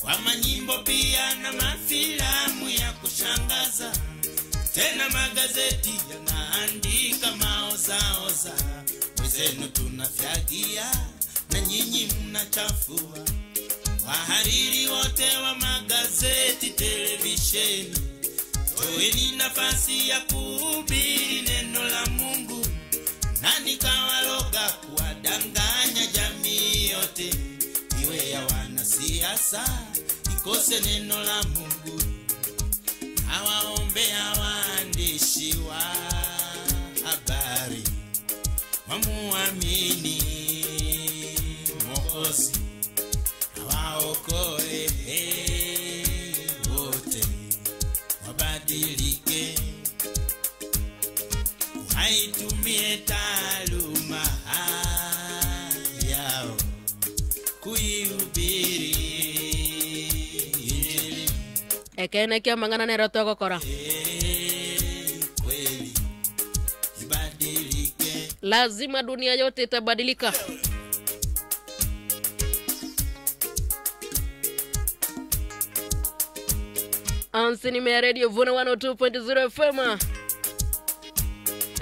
Kwa manyimbo pia na mafilamu ya kushangaza, tena magazeti yanaandika maozaoza. Wezenu tunafyagia na nyinyi mnachafua. Wahariri wote wa magazeti, televisheni, toeni nafasi ya kuhubiri neno la Mungu. Nani kawaloga kuwadanganya jamii yote, iwe ya wanasiasa ikose neno la Mungu. Hawaombea waandishi wa habari wamuamini Mwokozi, hawaokoe wote wabadilike, waitumie taaluma yao kuihubiri Injili. Ekene kia mangana nero togokora. Kweli ibadilike, lazima dunia yote itabadilika. Ansini me Radio Vuna 102.0 FM.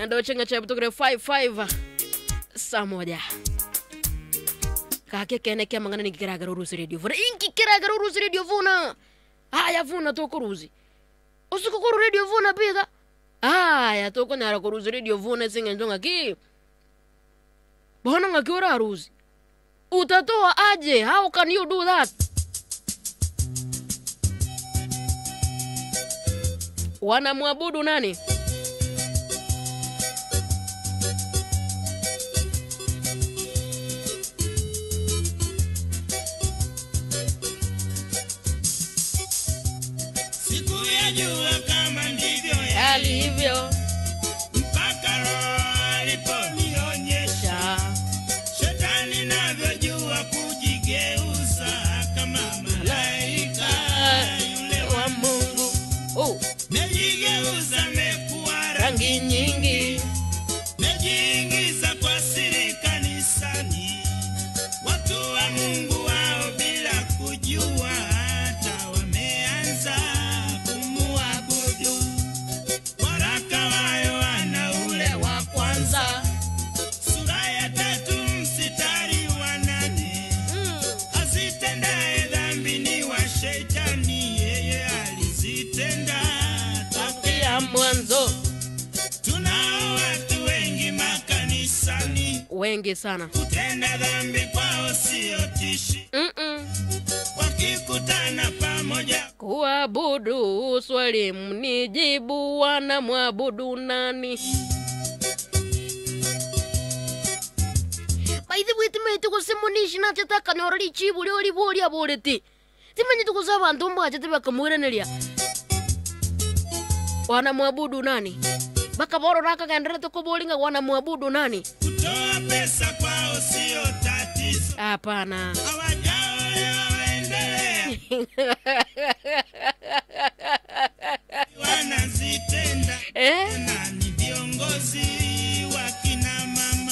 Ando chenga cha butukre 55 saa moja. Kake kene kia mangana nikikiragara urusi Radio Vuna. Inki kiragara urusi Radio Vuna. Haya Vuna toko ruzi. Usiku kuru Radio Vuna piga. Haya toko nyara kuruzi Radio Vuna singe njonga ki. Bona ngakiora ruzi. Utatoa aje? How can you do that? Wanamwabudu nani? Sikuyajua kama ndivyo yalivyo, mpaka Roho aliponionyesha shetani navyojua kujigeuza kama malaika yule wa Mungu. Oh, mejigeuza mekuwa rangi nyingi, mejiingiza kwa siri kanisani, watu wa Mungu wao bila kujua hata wameanza kumuabudu. Waraka wa Yohana ule wa kwanza sura ya 3 mstari wa 8, azitendaye dhambi ni wa shetani, yeye alizitenda ya mwanzo. Tunao watu wengi makanisani, wengi sana, kutenda dhambi kwao sio tishi. Wakikutana pamoja kuabudu, swali mnijibu, wanamwabudu nani? By the way, timanyete kusimunishi nachetaka nyorori chibu lioli boli aboleti. Timanyete kusaba ndombo achete bakamwiranelia. Wanamwabudu nani? Bakaboro raka gandere tukubolinga wanamwabudu nani? Kutoa pesa kwao sio tatizo. Hapana. Hawajaolewa waendelee. Wanazitenda. Na ni viongozi wa kina mama.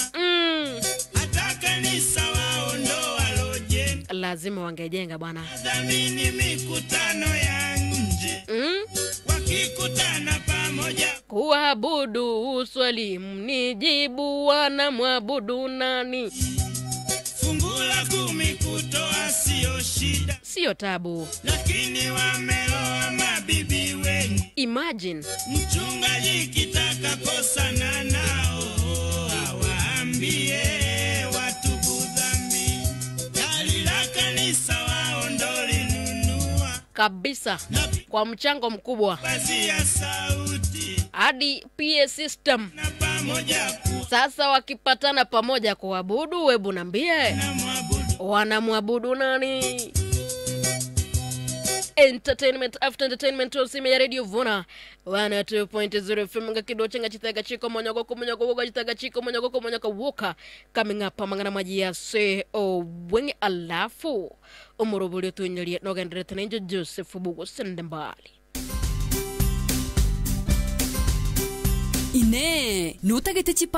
Hata kanisa wao ndo walojenga. Lazima wangejenga bwana. Dhamini mikutano ya nje. Wakikutana pamoja kuabudu, swali mnijibu, wanamwabudu nani? Fungu la 10 kutoa sio shida, sio tabu, lakini wameoa mabibi wengi. Imagine mchungaji kitaka kosana nao awaambie watubu dhambi, gari la kanisa wao ndo linunua kabisa kwa mchango mkubwa hadi PA system. Sasa wakipatana pamoja kuabudu, hebu niambie wanamwabudu nani? Entertainment after entertainment, osime ya Radio Vuna 102.0 FM ngakido chenga chitaga chiko monyoko kumonyoko woka chitaga chiko monyoko kumonyoko woka coming up mangana maji ya se o wengi alafu umurubuli tuinyelie nogendere tenenjo Joseph Bugo sende mbali. Ine nutagete chipa.